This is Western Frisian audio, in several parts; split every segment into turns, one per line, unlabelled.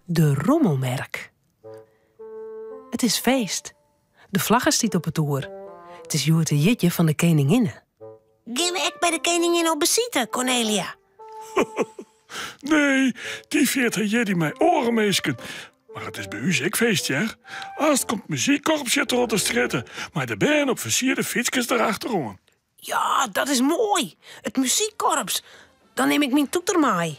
De rommelmerk. It is feest. De flagge stiet op 'e toer. It is hjoed de jierdei fan de keninginne.
Gean we ek by de keninginne op besite, Cornelia?
Nee, dy fiert har jierdei mei oare minsken. Mar it is by ús ek feest, hear. Aanst komt muzykkorpsje troch de strjitte, mei de bern op fersierde fytskes derachteroan.
Ja, dat is moai. It muzykkorps. Dan nim ik myn toeter mei.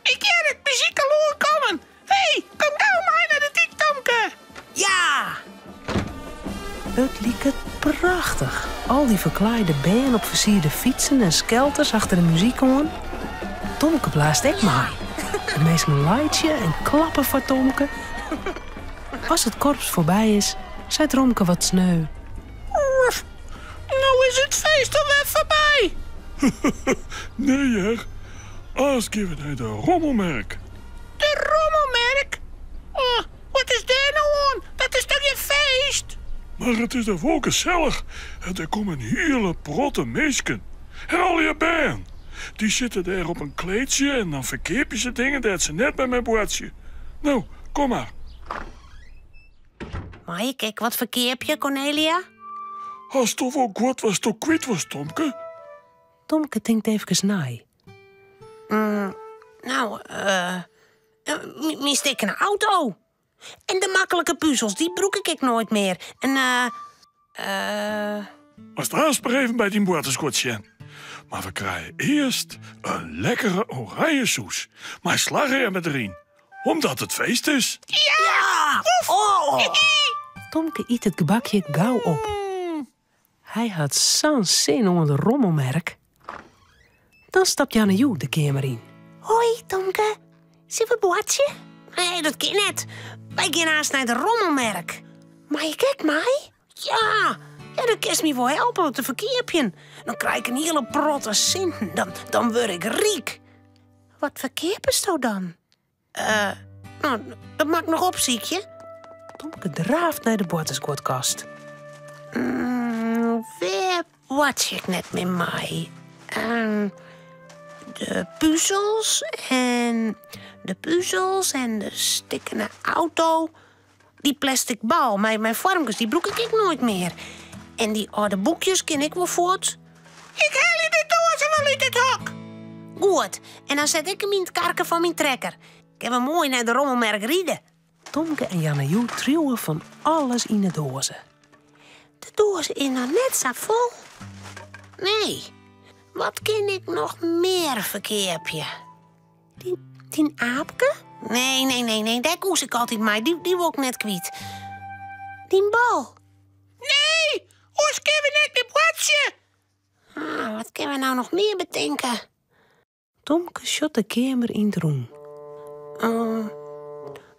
Ik hear it muzyk al oankommen. Hé, kom gau mei nei de dyk, Tomke.
Ja!
It liket prachtich, al dy ferklaaide bern op fersierde fytsen en skelters achter de muzyk oan. Tomke blaast ek mei. De minsken laitsje en klappe foar Tomke. As it korps foarby is, seit Romke wat sneu.
Oef, no is it feest alwer foarby.
Nee hear, aanst gean we nei de rommelmerk.
De rommelmerk? Oh, wat is dêr no oan? Dat is toch gjin feest?
Mar it is der wol gesellich en der komme in hiele protte minsken. En allegear bern. Dy sitte dêr op in kleedsje en dan ferkeapje se dingen dêr't se net mear mei boartsje. No, kom mar.
Mei ik ek wat ferkeapje, Cornelia?
Hasto wol guod watsto kwyt wolst, Tomke?
Tomke tinkt eefkes nei.
No, myn stikkene auto. En de maklike puzels, dy brûk ik ek noait mear. En eh.
Moatst aanst mar even by dyn boartersguod sjen. Mar we krije earst in lekkere oranjesûs mei slachrjemme deryn. Omdat it feest is.
Ja! Oh!
Tomke yt it gebakje gau op. Hy hat sa'n sin oan de rommelmerk. Dan stapt Janne Joe de keamer yn.
Hoi, Tomke. Sille we boartsje? Nee, dat kin net. Wy gean aanst nei de rommelmerk. Mei ik ek mei? Ja, ja, dan kinst my wol helpe om te ferkeapjen. Dan krij ik in hiele protte sinten. Dan, dan wurd ik ryk. Wat ferkeapesto dan? Eh, no, dat moat ik noch opsykje.
Tomke draaft nei de boartersguodkast.
Mm, wêr boartsje ik net mear mei? Ehm, de puzels en de puzels en de stikkene auto. Dy plastic bal mei mei foarmkes, dy brûk ik ek noait mear. En dy âlde boekjes kin ik wol fuort.
Ik helje de doazen wol út it hok.
Goed, en dan set ik 'm yn it karke fan myn trekker. Kinne we moai nei de rommelmerk ride.
Tomke en Janne Joe triuwe fan alles yn 'e doaze.
De doaze is noch net sa fol. Nee, wat kin ik noch mear ferkeapje? Dyn aapke? Nee, nee, nee, nee, dêr koes ik altyd mei. Dy, dy wol ik net kwyt. Dyn bal?
Nee, oars kinne we net mear boartsje.
Ah, wat kinne we no noch mear betinke?
Tomke sjocht de keamer yn 't rûn.
Uh,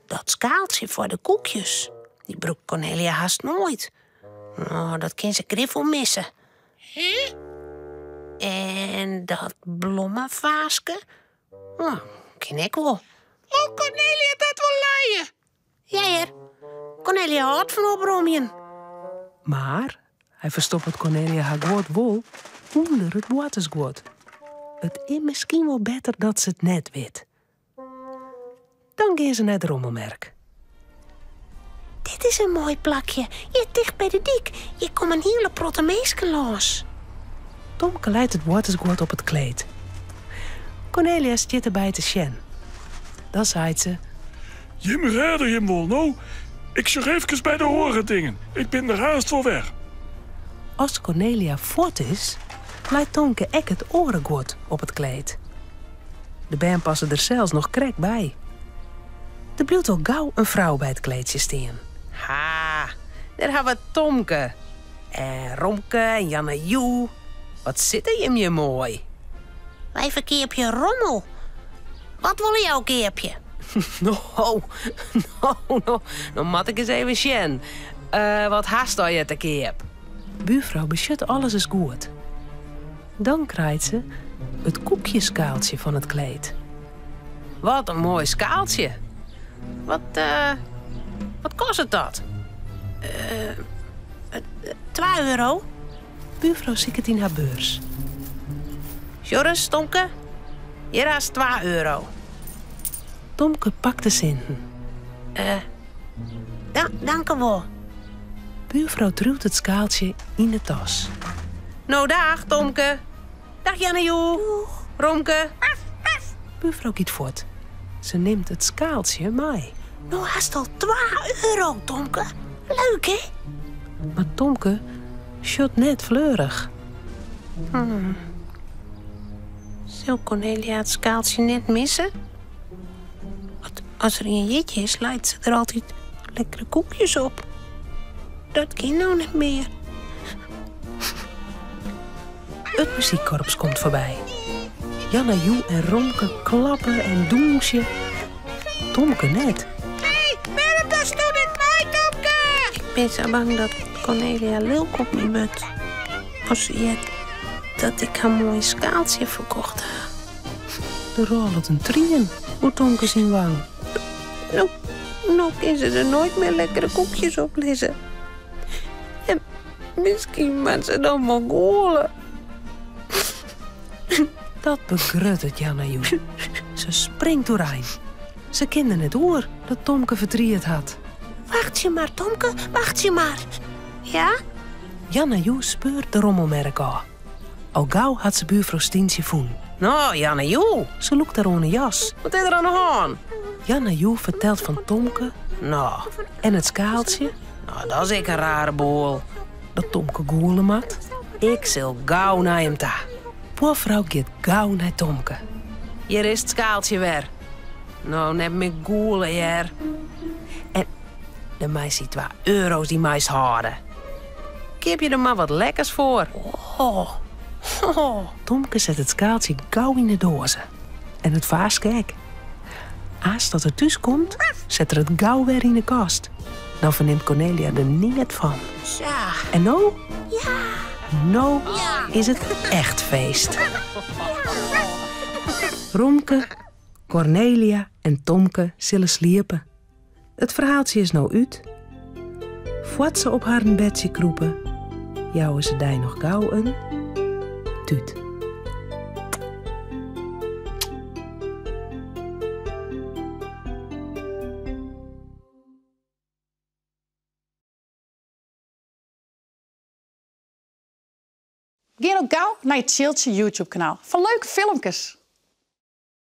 dat skaaltsje foar de koekjes, dy brûkt Cornelia hast noait. Oh, dat kin se grif wol misse.
Hè?
En dat blommefaaske? Oh, kin ek wol.
Wol Cornelia dat wol lije?
Ja hear, Cornelia hâldt fan opromjen.
Mar hy ferstoppet Cornelia har guod wol ûnder it boartersguod. It is miskien wol better dat se it net wit. Dan gean se nei de rommelmerk.
Dit is in moai plakje, hjir ticht by de dyk. Hjir komme in hiele protte minsken lâns.
Tomke leit it boartersguod op it kleed. Cornelia stiet derby te sjen. Dan seit se.
Jim rêde jim wol, no? Ik sjoch eefkes by de oare dingen. Ik bin der haast wol wer.
As Cornelia fuort is, leit Tomke ek it oare guod op it kleed. De bern passe der sels noch krekt by. Der bliuwt al gau in frou by it kleedsje stean. Ha, dêr ha we Tomke. En Romke en Janne Joe. Wat sitte jim hjir moai.
Wy ferkeapje rommel. Wat wolle jo keapje?
No, no, no, no moat ik ris even sjen. Uh, wat hast allegear te keap? Buurfrou besjocht alles ris goed. Dan krijt se it koekjeskaaltsje fan it kleed.
Wat in moai skaaltsje. Wat, uh, wat kostet dat? Uh, 2 euro.
Buurfrou siket yn har beurs.
Sjoch ris, Tomke. Hjir hast 2 euro.
Tomke pakt de sinten.
Eh, dankewol.
Buurfrou triuwt it skaaltsje yn de tas.
No dag, Tomke. Dag Jannejoe. Romke.
Buurfrou giet fuort. Se nimt it skaaltsje mei.
No hast al twa euro, Tomke. Leuk, hè?
Mar Tomke sjocht net fleurich.
Sil Cornelia it skaaltsje net misse? Want as der ien jierdei is, leit se der altyd lekkere koekjes op. Dat kin no net mear.
It muzykkorps komt foarby. Janna Joe en Romke klappe en dûnsje. Tomke net.
Hé, wêrom dochsto net mei, Tomke?
Ik bin sa bang dat Cornelia lilk op my wurdt as se heart dat ik har moaie skaaltsje ferkocht ha.
Der rôlet in trien oer Tomke syn wang.
No, no kin se der noait mear lekkere koekjes op lizze. En miskien moat se dan wol gûle.
Dat begruttet Janna Joe. Se springt oerein. Se kin der net oer dat Tomke fertriet hat.
Wachtsje mar, Tomke, wachtsje mar. Ja?
Janna Joe speurt de rommelmerk ôf. Al gau hat se buurfrou Stientsje fûn.
No, Janna Joe.
Se lûkt har oan 'e jas.
Wat is der oan 'e hân?
Janna Joe fertelt fan Tomke.
No.
En it skaaltsje.
No, dat is ek in rare boel.
Dat Tomke gûle moat.
Ik sil gau nei him ta.
Buorfrou giet gau nei Tomke.
Hjir is it skaaltsje wer. No, net mear gûle, hear. En de meist dy twa euro's dy meist hâlde. Keapje der mar wat lekkers foar. Oh. Oh.
Tomke set it skaaltsje gau yn 'e doaze. En it faaske ek. Aanst dat er thús komt, set er it gau wer yn 'e kast. Dan fernimt Cornelia der neat fan.
Sa.
En no?
Ja.
No is it echt feest. Romke, Cornelia en Tomke sille sliepe. It ferhaaltsje is no út. Foar't se op harren bedsje krûpe, jouwe se dy noch gau in tút.
Gean ook gau nei it Tsjiltsje YouTube kanaal foar leuke filmkes.